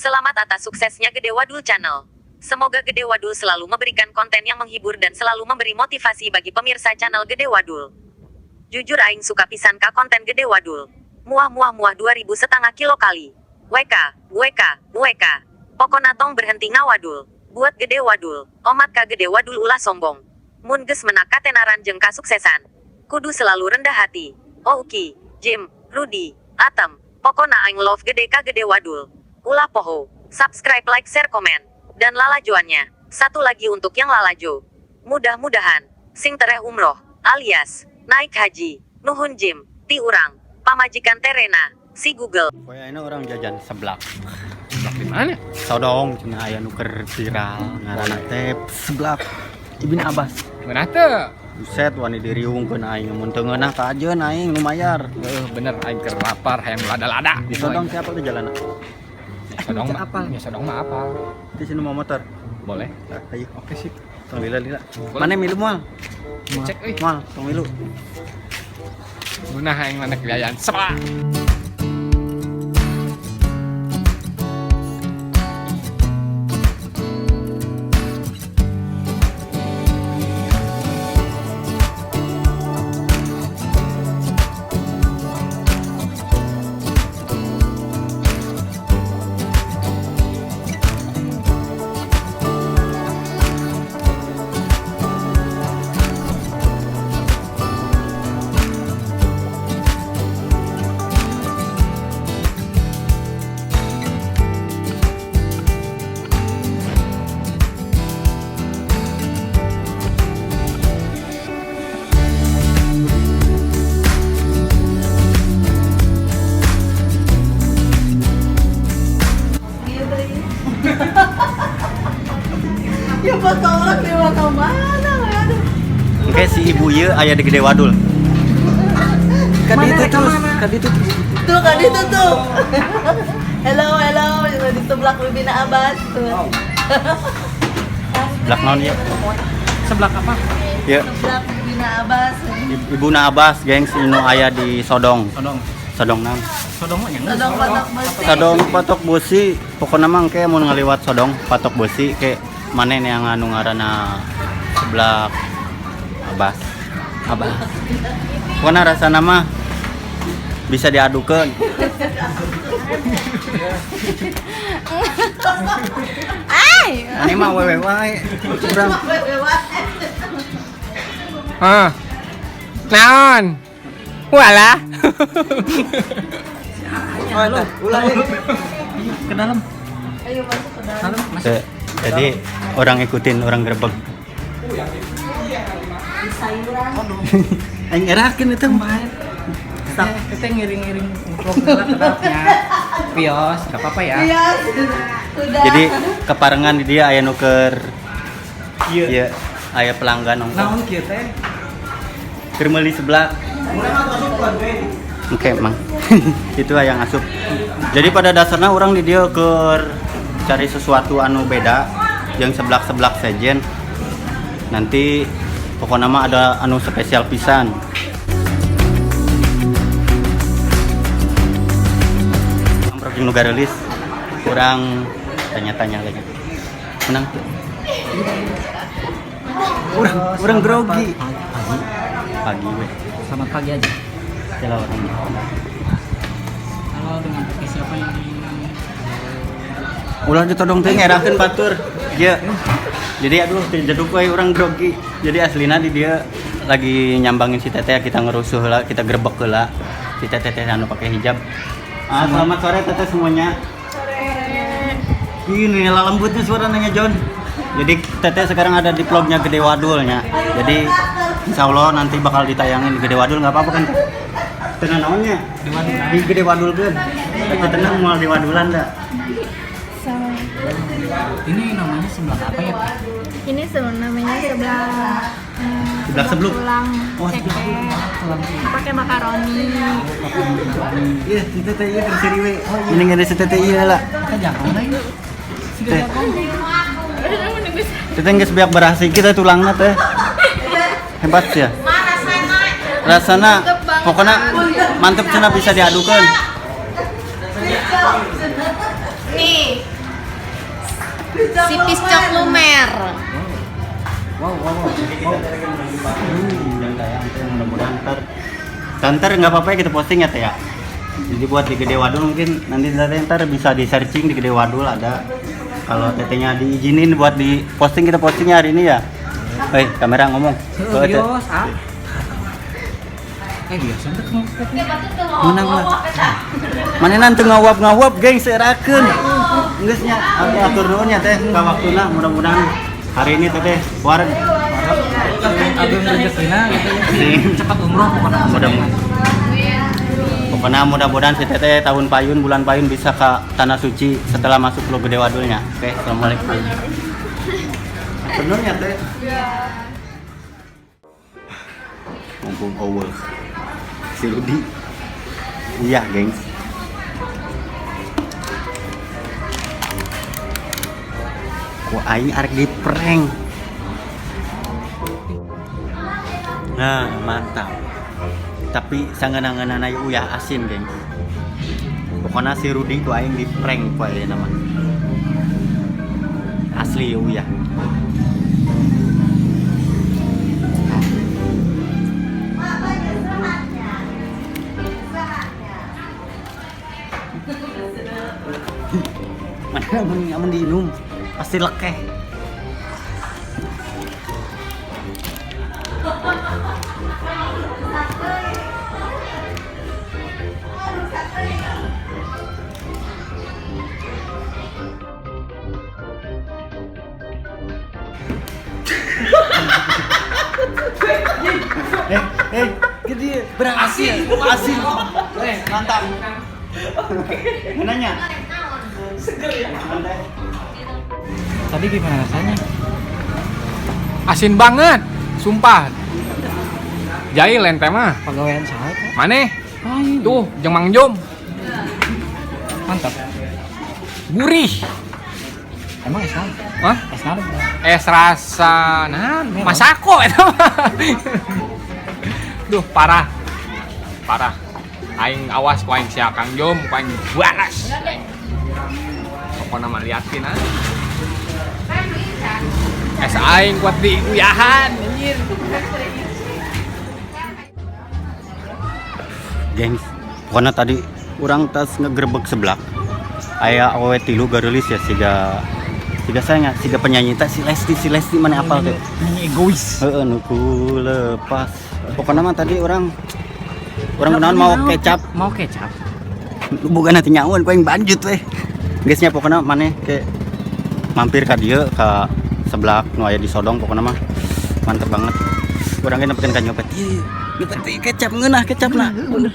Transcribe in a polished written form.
Selamat atas suksesnya Gede Wadul Channel. Semoga Gede Wadul selalu memberikan konten yang menghibur dan selalu memberi motivasi bagi pemirsa channel Gede Wadul. Jujur aing suka pisan ka konten Gede Wadul. Muah muah muah 2000 setengah kilo kali. WK, WK, WK. Pokona tong berhenti ngawadul. Buat Gede Wadul, omat ka Gede Wadul ulah sombong. Mun geus menak katenaran jeung kasuksesan. Kudu selalu rendah hati. Ouki, Jim, Rudy, Atem, pokona aing love gede ka Gede Wadul. Ulah poho, subscribe, like, share, komen. Dan lalajoannya. Satu lagi untuk yang lalajo. Mudah-mudahan, sing tereh umroh, alias, naik haji, nuhun Jim, ti urang, pamajikan Terena, si Google. Pokoknya ini urang jajan seblak. Seblak di mana? Sodong cenah aya nu keur viral ngaranna teh seblak Ibn Abbas. Mana tuh? Buset, wani diriungkeun aing, mun teu ngeunah ka ajeun aing nu mayar. Heuh, bener, aing keur lapar hayang lada-lada. Di Sodong siapa tuh jalanna? Sodong Teu mah apal. Ya, Sodong mah apal. Di sini mau motor. Boleh. Ah, ayo. Oke, sip. Tong lila lila. Mana milu moal? Cek euy. Moal, tong milu. Gunah aing mana kebiayaan seblak. Ya bakal orang di bakal mana ya aduh. Oke, si ibu ieu aya di Gede Wadul. Ka ditu terus, ka ditu terus. Tuh kan itu tuh. Hello, hello, di sebelah Rubina Abbas. Tuh. Seblak naon ieu? Seblak apa? Ieu Sebelah Rubina Abbas. Ibuna Abbas, gengs, nu aya di Sodong. Sodong. Sodong naon? Sodong mah yang Sodong patok besi. Sodong patok besi, pokoknya mah engke mun ngaliwat Sodong patok besi ke maneh yang anu ngaranna seblak Abbas. Abbas. Pokoknya rasana mah bisa diadukeun. Ay. Ini mah wewe wae. Urang. Hah. Naon? Walah. Ulah. Ke dalam. Ayo masuk ke dalam. Dalam. Jadi orang ikutin orang gerbek. Di sayuran. Aing erakeun itu mah. Kita ngiring-ngiring vlog heula kedapnya. Pios, gak apa-apa ya. Iya, sudah. Jadi keparengan di dia aya nu keur ieu aya pelanggan nongkrong. Naon kieu teh? Keur meuli seblak. Oke, Mang. Itu yang asup. Jadi pada dasarnya orang di dia keur cari sesuatu anu beda yang seblak-seblak sejen. Nanti pokoknya mah ada anu spesial pisan. Amprok jeung nu garelis. Kurang tanya-tanya lagi. Menang. Urang urang grogi. Pagi. Pagi we. Selamat pagi aja. Kela orang. Halo, dengan pakai siapa ini? Ulah ditodong teh ngerakeun batur. Ieu. Jadi aduh teu jeduk we urang grogi. Jadi aslina di dia lagi nyambangin si teteh, kita ngerusuh lah, kita grebek heula. Si teteh teh anu pakai hijab. Ah, selamat sore teteh semuanya. Sore. Ini lembutnya suara nanya John. Jadi teteh sekarang ada di vlognya Gede Wadulnya. Jadi insya Allah nanti bakal ditayangin di Gede Wadul, nggak apa-apa kan? Tenang naonnya? Di Gede Wadul kan? Teteh tenang mau di Wadulan dah. Ini namanya seblak apa ya? Teh? Ini namanya seblak Seblak sebluk. tulang Oh, seblak. ceker pakai makaroni. Iya, si teteh iya keur seuri we. Mending ada si teteh iya lah. Kita jangkung lah ini. Teh. Teteh geus beak berhasil kita tulangna teh. Hebat ya. Rasana pokoknya mantep cenah bisa diadukeun. Nih. Si Piscok Lumer. Wow, wow, wow. Jangan tayang teh mudah-mudahan ntar. Ntar nggak apa-apa ya kita posting ya teh ya. Jadi buat di Gede Wadul mungkin nanti teteh ntar bisa di searching di Gede Wadul ada. Kalau tetehnya diizinin buat di posting, kita postingnya hari ini ya. Hei, kamera ngomong. Serius, ah. Biasa tuh Menang lah. Mana nanti ngawap-ngawap, geng, serakeun. Geus nya, abdi atur nuhun nya teh ka waktuna, mudah-mudahan hari ini teteh wareg. Agung rezekina gitu ya. Cepat umroh pokoknya. Mudah-mudahan. Pokoknya mudah-mudahan si teteh tahun payun, bulan payun bisa ke Tanah Suci setelah masuk ke Gede Wadulnya. Oke, assalamualaikum. Benernya teh. Mumpung over. Si Rudi. Iya, gengs. Ku aing arek di prank. Nah, mantap. Tapi sangeunah-ngeunahna ieu uyah asin, gengs. Pokoknya si Rudi ku aing di prank ku aing nama. Asli uyah. Mana amun diinum pasti lekeh. Gede berhasil, asin. Mantap. Nanya. Seger ya. Tadi gimana rasanya? Asin banget, sumpah. Jahil ente mah. Pegawaian saya. Maneh? Tuh, jeung Mang Jom. Mantap. Gurih. Emang es naon? Hah? Es naon? Es rasa nah, masako eta mah. Duh, parah. Parah. Aing awas ku aing sia Kang Jom, ku aing balas. Pokona mah liatin ah. Es aing kuat di uyahan anjir. Gengs, pokoknya tadi orang tas ngegerebek seblak. Aya awewe tilu gareulis ya siga saya nggak siga penyanyi tak si Lesti mana apal teh. Penyanyi egois. Heeh, nu ku lepas. Pokoknya mah tadi orang kunaon mau kecap. Mau kecap. Bukan nanti nyawan ku aing banjut weh. Geus nya pokoknya maneh ke mampir ka dieu ka seblak nu aya di Sodong, pokoknya mah mantep banget. Urang ge nepikeun ka nyopet. Ih, nyopet teh kecap ngeunah kecapna. Bener.